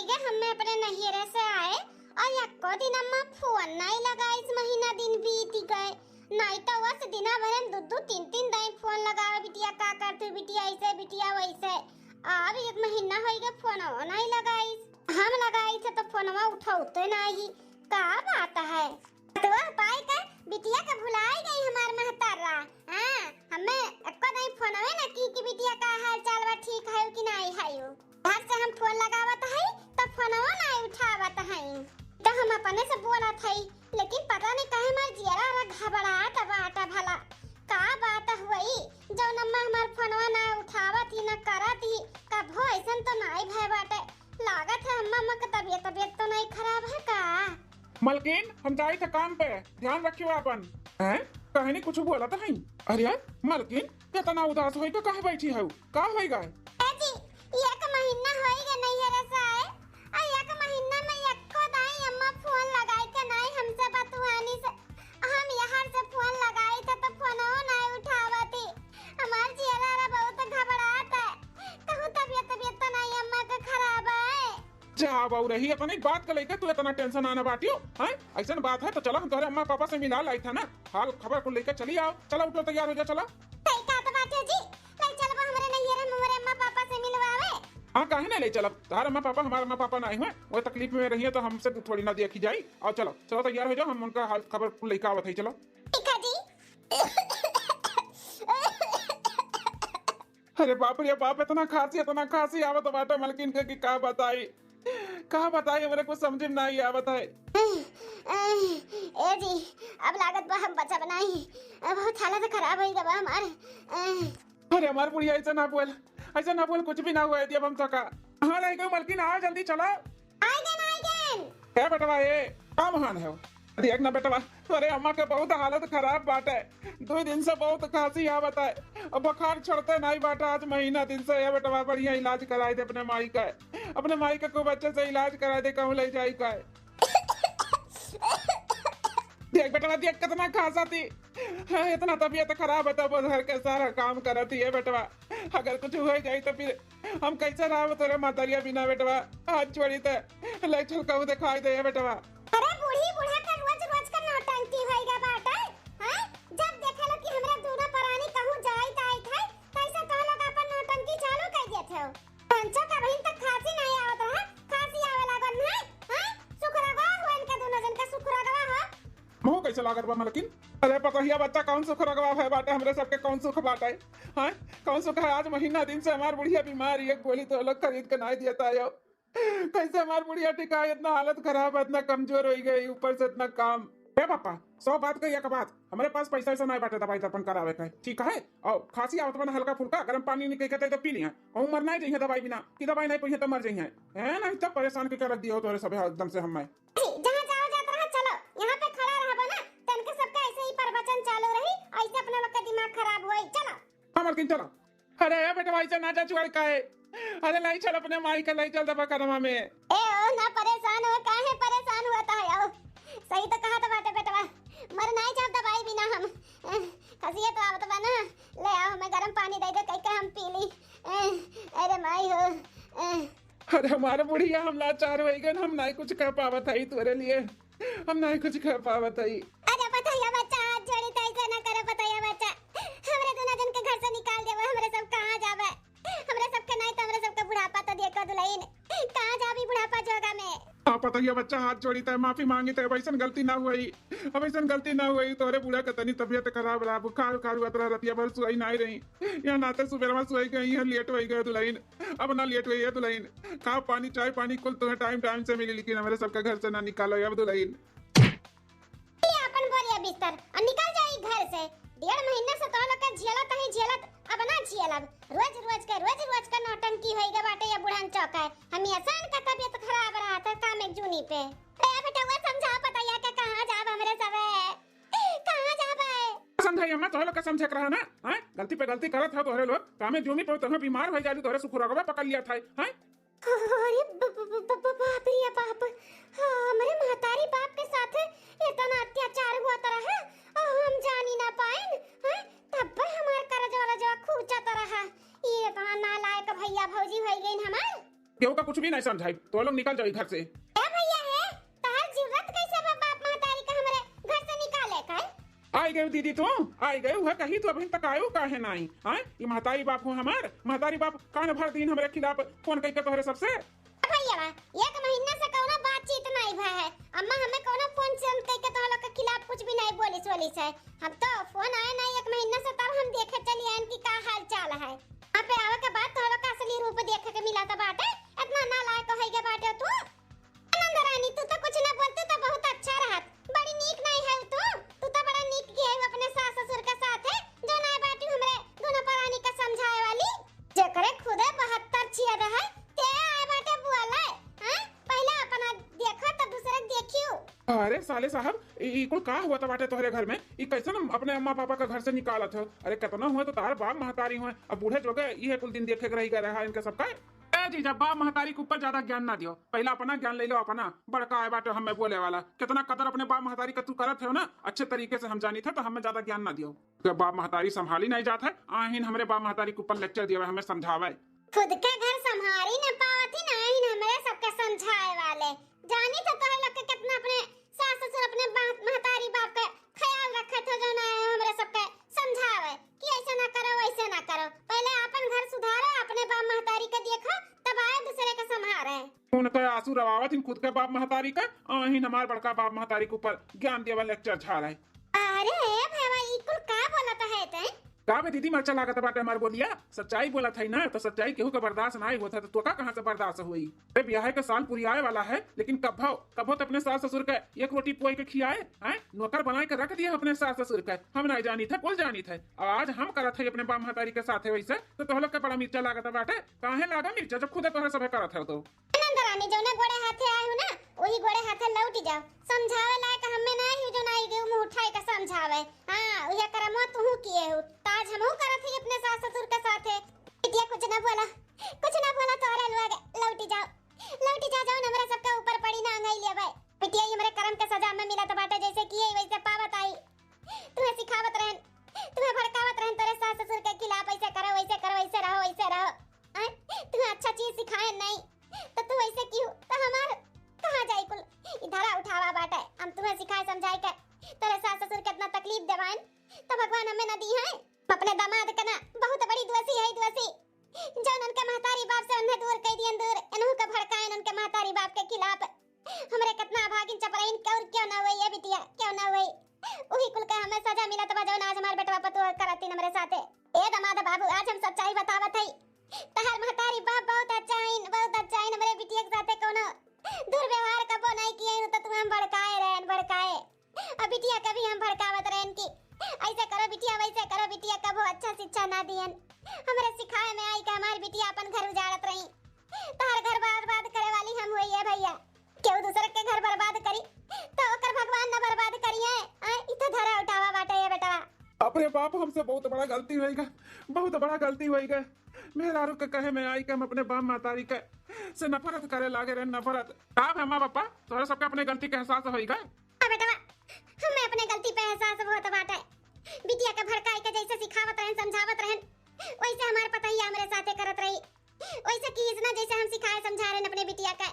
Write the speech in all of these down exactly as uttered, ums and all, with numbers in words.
के हमें अपने नैहरे से आए और यक्को दिन अम्मा फोन नाई लगाइस, महीना दिन बीत गए। नाई तो वस दिना भरन दू दू तीन तीन दाई फोन लगावे, बिटिया का करत हू, बिटिया ऐसे, बिटिया वैसे। अब एक महीना होई गए फोन नाई लगाइस। हम लगाई थे तो फोनवा उठाते नाई, का बात है? तो वह पाई का बिटिया का भुलाई गई हमार महतारा। हाँ, हमें एको दाई फोनवे ना की कि बिटिया का हाल चाल बा, ठीक है कि नाई है? घर से हम फोन लगावत हई, तो फोनवो नाई उठावत हई। तो हम अपने से बोलत हई, लेकिन पता नहीं काहे हमार जियरा रा घबरात बाटे भला। का बात हुई, जौन अम्मा हमार फोनवा ना उठावत ही, ना करत ही, कभो ऐसन तो नाई भय बाटे। लागत है अम्मा, अम्मा के तबियत, तबियत तो नाई खराब है का? मलकिन, हम जाई थे काम पे, ध्यान रखियो आपन। हैं? कहनी कुछ बोलत हई? अरे यार, मलकिन, इतना उदास होई के काहे बैठी हऊ? का होई गए? ए जी, एक महीना होई गए नैहरे से आए, आ एक महीना में एको दाई अम्मा फोन लगाई के नाई हमसे बतुआनी से। हम यहाँ से फोन लगाई थे तो फोनो नाई उठावती। हमार जियरा रा बहुत घबरात है। कहूँ तबियत, तबियत तो नाई अम्मा के खराब है? जा बहू रही, इतनी बात के लेके तू इतना टेंशन आना बाटियो, हैं? ऐसन बात है तो चलो हम तोहरे अम्मा पापा से मिला लाई था ना, हाल खबर को लेके चली आओ। चलो उठो, तैयार हो जा, चलो। सही कहा तो बात है जी, ले चलबो हमरे नैहरे में हमरे अम्मा पापा से मिलवावे। हाँ, काहे नहीं ले चलब? तोहरे अम्मा पापा हमारे अम्मा पापा नहीं हुए, वो तकलीफ में रहिए तो हमसे थोड़ी ना देखी जाई। और चलो, चलो तैयार हो जाओ, हम उनका हाल खबर को लेके आवत है, चलो। ठीक है जी। अरे बाप रे बाप, इतना खांसी, इतना खांसी आवत बाटे मलकिन के कि का बताई, का बताई, हमरे कुछ समझ में नहीं आवत है। ए जी, अब लागत बा हम बचब नहीं, बहुत हालत खराब होई गबा हमार। अरे हमार बुढ़िया, ऐसा ना बोल, ऐसा ना बोल, कुछ भी ना हुआ है, अब हम तो का। हाँ, रह गई मलकिन, आओ जल्दी चलो। आइगन, आइगन। ए बेटवा, ए, का महान है? देख ना बेटवा, तोरे अम्मा के बहुत हालत खराब बाटे। दो दिन से बहुत खांसी आवत है। अब बुखार छोड़ते नहीं बाटे। आज महीना दिन से, ए बेटवा, बढ़िया इलाज कराए दे अपने माई का। अपने माई का खूब अच्छे से इलाज कराए दे, कहूँ ले जाई का। देख बेटवा, देख कितना खांसा थी। हाँ, इतना तबियत खराब है तब घर के सारा काम करत ही है बेटवा। अगर कुछ हो जाई तो फिर हम कैसे रहब तोरे महतरिया बिना बेटवा? हाथ जोड़ी ते ले चल कहूँ दिखाई दे बेटवा। अरे बूढ़ी बूढ़ा का रोज रोज का नौटंकी होइगा बाटे, हैं? जब देखे लो कि हमरा दूनो परानी कहूँ जाइत आइत है, कैसे तो लोग अपन नौटंकी चालू कर देत हो? पंचो का बहिन तक खांसी नहीं आवत रहा, खांसी आवे लागल है, हैं? सुखरगवा हो इनके दूनो जन का सुखरगवा हो। मुँह कैसे लागत बा मलकिन? अरे पतोहिया बच्चा, कौन सुख रगवा है बाटे, हमरे सबके कौन सुख बाटे? हाँ, कौन सुख है? आज महीना दिन से हमार बुढ़िया बीमार, एक गोली तो लोग खरीद के नहीं देता है। कैसे हमार बुढ़िया ठीक है? इतना हालत खराब है, इतना कमजोर हो गई, ऊपर से इतना काम। ए पापा, सौ बात का एक बात, हमरे पास पैसा वैसा नहीं बाटे दवाई दर्पण करावे का, ठीक है? और खांसी आवत बा ना हल्का फुल्का, गरम पानी निकल के तो पी लिया, कहूँ मर नहीं जाइए दवाई बिना, कि दवाई नहीं पइहे तो मर जाइए। है नहीं तो परेशान के रख दियो तोरे सब एकदम से हम। जहाँ जाओ जात रहा, चलो, यहाँ पे खड़ा रहबो ना, तनके सबका ऐसे ही प्रवचन चालू रही, ऐसे अपना लोग का दिमाग खराब होई। चलो। हाँ, मलकिन, चलो। अरे, ए बेटवा, ऐसे ना जा चुआड़ काहे? अरे, लाई चल अपने माई का, लाई चल दवा करमा में। ए, ओ, ना परेशान हो, काहे परेशान हुआ था, आओ। सही तो कहा तो बाटे बेटवा, मर नहीं जाब दवाई बिना हम। ए, खसिया तो आवत बा ना, ले आओ, हमें गरम पानी दे दे, कह के हम पी ली। ए, अरे माई हो, ए। अरे हमार बुढ़िया, हम लाचार हो गए, हम नहीं कुछ कह पावत हई तोरे लिए, हम नहीं कुछ कह पावत हई। अरे पतोहिया बच्चा, हाथ जोड़ी तो ऐसे ना करे पतोहिया बच्चा, हमरे दोनों जन के घर से निकाल देबो, हमरे सब कहाँ जाबे, हमरे सबके नहीं तो हमरे सबके बुढ़ापा तो देखो दुल्हन, कहाँ जाबी बुढ़ापा जोगा में। हाँ पतोहिया बच्चा, हाथ जोड़ी तय माफी मांगी तय, अब ऐसन गलती ना हुई, अब ऐसन गलती ना हुई। तोरे बूढ़ा के तनी तबियत खराब रहा, बुखार उखार हुआ रहा, रतिया भर सुई नहीं रही, यहाँ नाते सुबेरवा सुई गई है, लेट हो गए दुल्हन। अब ना लेट हुई है दुल्हन, खा पानी, चाय पानी कुल तुम्हें टाइम टाइम से मिली, लेकिन हमरे सबका घर से ना निकालो अब दुल्हन। ये अपन बोरिया बिस्तर और निकल जाई घर से। डेढ़ महीना से तो लोग के झेलत ही झेलत, अब ना झेलब। रोज रोज के, रोज रोज का नौटंकी होई गए बाटे ये बुढ़न चौका। हम ऐसा इनका तबियत खराब रहा था काम एक जूनी पे। ए बेटवा समझाओ पतोहिया के, कहाँ जाब हमरे सबे? कहाँ जाबे? समझाई अम्मा, तोहरे लोग का समझे के रहा ना, हाँ? गलती पे गलती करत है तोहरे लोग, कामे जूमी पे तोहरे बीमार हो जालू, तोहरे सुखुरगवा पकड़ लिया था, हाँ? अरे ब-, ब-, ब-, ब-, बाप रे बाप, हाँ, हमरे महतारी बाप के साथ इतना अत्याचार हुआ तरह है, हम जानी ना पाइन, हाँ? तब हमार करजवा रजवा खूब चत रहा, ये इतना नालायक भैया भौजी हो गई हमार। केहू का कुछ भी नहीं समझाई, तो लोग निकल जाओ घर से। ए भैया हे, तहार जरूरत कैसे बा बाप महतारी का हमरे घर से निकाले का? आई गयू दीदी तू, आई गयू है कहीं तो अभी तक आयो काहे नहीं? हाँ, ये महतारी बाप हो हमार, महतारी बाप कान भर दिन हमरे खिलाफ फोन करके तोहरे सबसे। ए भैया, एक महीना से कौनो बातचीत नहीं भा है। अम्मा हमें कौनो फोन से करके तो लोग के खिलाफ कुछ भी नहीं बोलिस वोलिस है। हम तो फोन आए नहीं एक महीना से, तब हम देखे चली आयन कि का हाल चाल है। यहाँ पे आवे के बाद तो लोग का असली रूप देखे के मिला तो बाटे। इतना नालायक हो गया बाटे तू। नंद रानी, तू तो कुछ ना बोलते तो बहुत अच्छा रहत। बड़ी नीक नहीं है तू। तू तो बड़ा नीक की है अपने सास ससुर के साथ है, जो ना बाटू हमरे दोनों परानी का समझाए वाली। जेकरे खुदे बहत्तर छिया रहे, ते आए बाटे बुआ ले। हाँ? पहले अपना देखो तो दूसरे के देखियो। अरे साले साहब, ई ई कुल का हुआ था बाटे तोहरे घर में? ई कैसे न अपने अम्मा पापा का घर से निकालत हो? अरे कितना हुआ तो तार बाप महतारी हुए, अब बूढ़े जोगे ये कुल दिन देखे के रही गए रहा इनके सबका। ए जीजा, बाप महतारी के ऊपर ज्यादा ज्ञान ना दियो, पहला अपना ज्ञान ले लो अपना। बड़का आए बाटे हमें बोले वाला, कितना कदर अपने बाप महतारी का तू करत हो ना, अच्छे तरीके से हम जानी थे तो हमें ज्यादा ज्ञान ना दियो। के बाप महतारी संभाली नहीं जात है, आहिन हमरे बाप महतारी के ऊपर लेक्चर दियावे, हमें समझावे। खुद के घर संभाली न पावत ही, ना आहिन हमरे सबके समझाए वाले। जानी तो तोहरे लोग के कितना अपने सास ससुर, अपने बाप महतारी बाप के ख्याल रखत हो, जो ना आए हमरे सबके समझावे कि ऐसे ना करो, वैसे ना करो। पहले अपन घर सुधारो, अपने बाप महतारी के देखो, तब आए दूसरे के संभारे। उनके आंसू रवावत हिन खुद के बाप महतारी का, आहिन हमार बड़का बाप महतारी के ऊपर ज्ञान देवे लेक्चर झाड़े। अरे ए भैया, ई कुल का बोलत है ते? का बे दीदी, मरचा लागत बाटे हमार बोलिया? सच्चाई बोलत है ना, तो सच्चाई केहू के बर्दाश्त नाई होत है, तो तोका कहाँ से बर्दाश्त होई? अरे ब्याह के साल पुरियाए वाला है, लेकिन कभो, कभो तो अपने सास ससुर के एक रोटी पुआई के खियाए, हैं? नौकर बनाए के रख दिए अपने सास ससुर के। हम नाई जानी थे, कुल जानी थे। अब आज हम करत है अपने बाप महतारी के साथे वैसे, तो तोह लोग के बड़ा मिर्चा लागत बाटे। काहे लागा मिर्चा, जब खुदे तोहरे सभे करत है तो? नंद रानी, जौने गोड़े हाथे आए हो ना, वही गोड़े हाथे लौट जाओ। समझावे लायक हमें ना ही, जो ना ही मुंह उठाए के समझावे। हाँ, उहे करमो तुहू किए हो, ताज हमहू करत ही अपने सास ससुर के साथे। बिटिया कुछ ना बोला, कुछ ना बोला, तोहरे लोग लौट जाओ, लौट जा, जौन हमरे सबके ऊपर पड़ी ना अंगाई लेवे। बिटिया, ये हमरे करम के सजा में मिलत बाटे, जैसे किए वैसे पावत आई। तुम्हें सिखावत रहन, तुम्हें भड़कावत रहन, तोरे सास ससुर के खिलाफ, ऐसे करो, वैसे करो, ऐसे रहो, ऐसे रहो। आय, तुम्हें अच्छा चीज सिखाए नहीं, तो तू ऐसे क्यों? तो हमार कहाँ जाई कुल? ई धरा उठावा बाटे। हम तुम्हें सिखाए समझाए के तोरे सास ससुर के इतना तकलीफ देवाइन, तो भगवान हमें ना दी है। अपने दामाद के ना बहुत बड़ी दोषी है, दोषी। जौन उनके महतारी बाप से उन्हें दूर कर दियन दूर, इन्हों के भड़कायन उनके महतारी बाप के खिलाफ। हमरे कितना अभागिन चपराइन के और क्यों ना हुई ये बिटिया, क्यों ना हुई? उही कुल के हमें सजा मिलत बा जौन आज हमार बेटवा पतोह करतिन हमरे साथे। ए दामाद बाबू, आज हम सच्चाई बतावत हई। तहार महतारी बाप बहुत अच्छा हईन, बहुत अच्छा हईन। हमरे बिटिया के साथे कोनो दुर्व्यवहार कबो नहीं किए, तो तुम्हें हम भड़काए रहन, भड़काए। अब बिटिया के भी हम भड़कावत रहन कि ऐसे करो बिटिया, वैसे करो बिटिया, कबो अच्छा शिक्षा ना दियन। हमरे सिखाए में आई कि हमार बिटिया अपन घर उजाड़त रही। तहार घर बर्बाद करे वाली हम हुई है भैया। केहू दूसरे के घर बर्बाद करी, तो ओकर भगवान न बर्बाद करिए। आय, ई तो धरा उठावा बाटे ये बेटवा। अपने बाप, हमसे बहुत बड़ा गलती होई गा, बहुत बड़ा गलती होई गा। मेहरारू के कहे में आई कि हम अपने बाप महतारी के से नफरत करे लागे रहे, नफरत। का भे अम्मा पापा, तोहरे सबके अपने गलती के एहसास होई गा? हाँ बेटवा, हमें अपने गलती पे एहसास होत बाटे। बिटिया के भड़काई के जैसे सिखावत रहन, समझावत रहन, वैसे हमार पतैया हमरे साथे करत रही। वैसे कीस ना जैसे हम सिखाए समझा रहन अपने बिटिया के।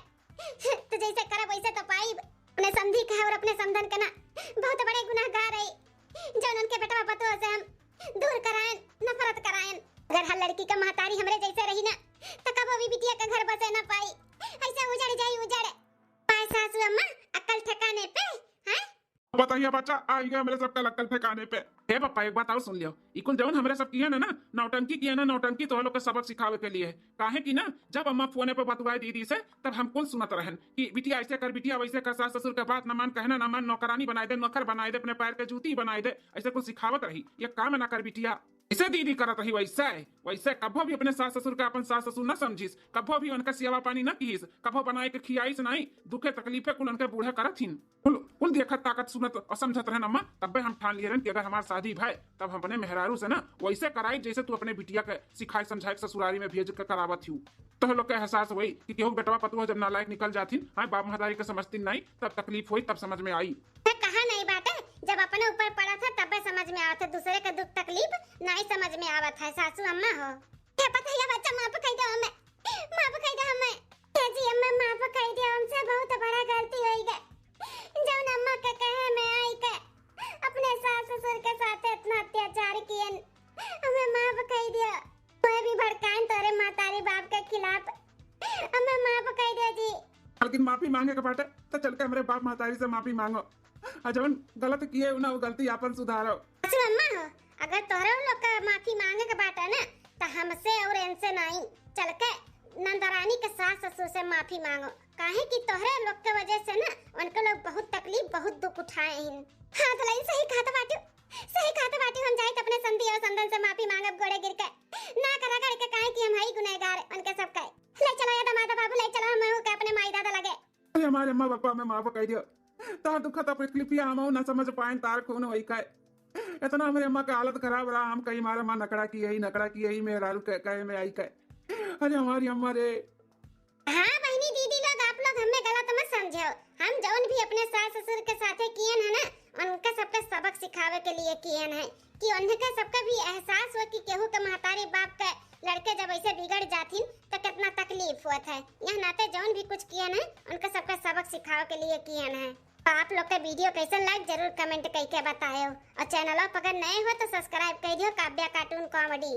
तो जैसे करब वैसे तो पाइब। अपने समधी के और अपने समधन के ना बहुत बड़े गुनाहगार है, जौन उनके बेटवा पतोह से हम दूर करायन, नफरत करायन। अगर हर लड़की का महतारी हमरे जैसे रही ना, तो कबो भी बिटिया के घर बसे ना पाई। ऐसे उजड़ जाई, उजड़। पाए सासू अम्मा, अक्ल ठिकाने पे, हैं? बताइए बच्चा, आई गए हमरे सबका अक्ल ठिकाने पे। हे पापा, एक बात और सुन लियो, ई कुल जौन हमरे सब किए ना, ना, नौटंकी किए ना, नौटंकी तो लोग के सबक सिखावे के लिए। काहे कि ना, जब अम्मा फोने पे बतुआए दीदी से, तब हम कुल सुनत रहन कि बिटिया ऐसे कर, बिटिया वैसे कर, सास ससुर के बात ना मान, कहना ना मान, नौकरानी बनाए दे, नौकर बनाए दे, अपने पैर के जूती बनाए दे, ऐसे कुल सिखावत रही। ये काम ना कर बिटिया, इसे दीदी करत रही वैसे, वैसे कभो भी अपने सास ससुर के अपन सास ससुर ना समझिस, कभो भी उनका सेवा पानी ना किहिस, कभो बनाए के खियाइस नहीं, दुखे तकलीफे कुल उनके बूढ़े करत हिन। कुल, कुल देखत ताकत सुनत और समझत रहन अम्मा, तब्बे हम ठान लिए रहन कि अगर हमार शादी भय, तब हम अपने मेहरारू से ना वैसे कराई, जैसे तू अपने बिटिया के सिखाए समझाए के ससुरारी में भेज के करावत हिउ। तो लोग के एहसास होई कि केहू बेटवा पतोह जब नालायक निकल जाथिन, हाँ, बाप महतारी के समझतिन नहीं, तब तकलीफ होई, तब समझ में आई। मैं कहा नहीं बाटे, जब अपने ऊपर पड़त है, तब्बे समझ में आवत है, दूसरे के दुख तकलीफ नहीं समझ में आवत है, सासू अम्मा हो। हे पतैया बच्चा, माफ कई दो हमें, माफ कई दो हमें। जी, हमें माफ कइ दियो, हमसे बहुत बड़ा गलती होइ गए। जौन अम्मा के कहे में आइ के अपने सास ससुर के साथ इतना अत्याचार कियन, हमें माफ कइ दियो। कोई भी भड़काइन तोरे महतारी बाप के खिलाफ, हमें माफ कइ दियो जी। लेकिन माफी माँगे के बाटे, त चल के हमरे बाप महतारी से माफी माँगो। आ जौन गलत किए हो ना, वो गलती आपन सुधारो। सासू अम्मा हो, अगर तोहरे लोग का माफी माँगे के बाटे ना, त हमसे अउर इनसे नाहीं, चल के नंदरानी के सास ससुर से माफी माँगो, काहे कि तोहरे लोग के वजह से ना उनके लोग बहुत तकलीफ, बहुत दुख उठाए हैं। हाँ दुलहिन, सही कहत बाटू, सही कहत बाटू। हम जाइत अपने समधी अउर समधन से माफी माँगब गोड़े गिर के, नाक रगड़ के, काहे कि हम हई गुनहगार उनके सब के। ले चलो ये दामाद बाबू, ले चलो हम के अपने माई दादा लगे। अरे हमारे अम्मा पापा, हमें माफ कइ दियो। तोहार दुख तकलीफिया हम ना समझ पाएन, तोहार खून होई का। इतना हमरे अम्मा के हालत खराब रहा, हम कहीं हमारे अम्मा नकड़ा की यही, नकड़ा की यही मेहरारू के कहे में आई का। अरे हमारी अम्मा रे। हाँ बहिनी दीदी लोग, आप लोग हमें गलत मत समझो। हम जौन भी अपने सास ससुर के साथे कियन है ना, उनके सबके सबक सिखावे के लिए कियन है कि उनके सबके भी एहसास हो कि केहू के महतारी बाप के लड़के जब ऐसे बिगड़ जाथिन तो कितना तकलीफ होत है। यह नाते जौन भी कुछ कियन है, उनके सबके सबक सिखावे के लिए कियन है। तो आप लोग के वीडियो कैसन लाग, जरूर कमेंट कइ के बतायो। अउर चैनल पर अगर नए हो तो सब्सक्राइब कइ दियो काव्या कार्टून कॉमेडी।